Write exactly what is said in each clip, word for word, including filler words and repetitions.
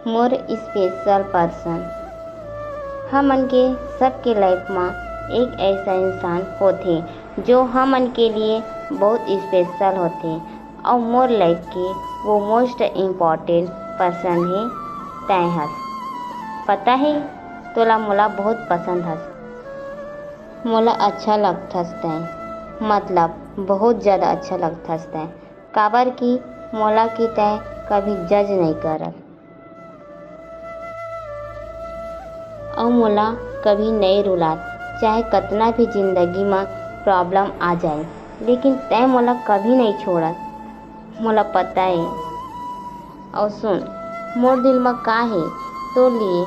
मोर special person। हमन के सबके life म एक ऐसा इंसान होथे, जो हमन के लिए बहुत special होथे, अउ मोर life के वो most important person हे तैं हस। पता हे, तोला मोला बहुत पसंद हस। मोला अच्छा लगथस तैं, मतलब बहुत ज्यादा अच्छा लगथस तैं, काबर कि मोला कि तैं कभी judge नइ करस। अउ मोला कभी नइ रुलात, चाहे कतना भी जिंदगी म problem आ जाए, लेकिन तैं मोला कभी नइ छोड़स। मोला पता हे। अउ सुन, मोर दिल म का हे तोर लिए,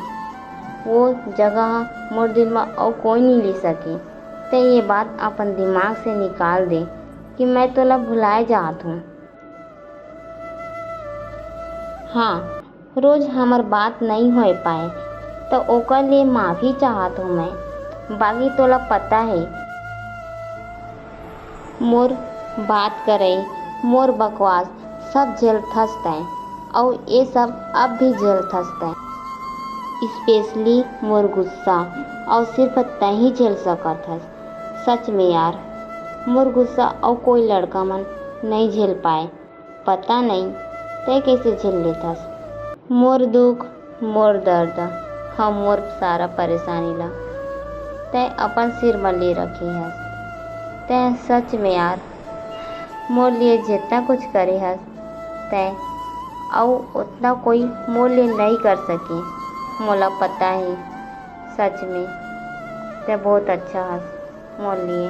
वो जगह ह मोर दिल म अउ कोई नइ ले सके। तैं ये बात अपन दिमाग से निकाल दे कि मैं तोला भुलाए जात हूँ। हाँ, रोज हमर बात नइ होए पाए, त ओकर लिए माफी चाहत हूँ मैं। बाकी तोला पता हे, मोर बात करई, मोर बकवास सब झेलथस तैं, अउ ये सब अब भी झेलथस तैं। Specially मोर गुस्सा, अउ सिर्फ तैं ही झेल सकत हस। सच में यार, मोर गुस्सा अउ कोई लड़का मन नइ झेल पाए। पता नइ तैं कइसे झेल लेथस। मोर दुख, मोर दर्द, हम मोर सारा परेशानी ला तैं अपन सिर म ले रखे हस। तैं सच में यार, मोर लिए जितना कुछ करे हस तैं, अउ उतना कोई मोर लिए नइ कर सके। मोला पता हे, सच में तैं बहुत अच्छा हस मोर लिए।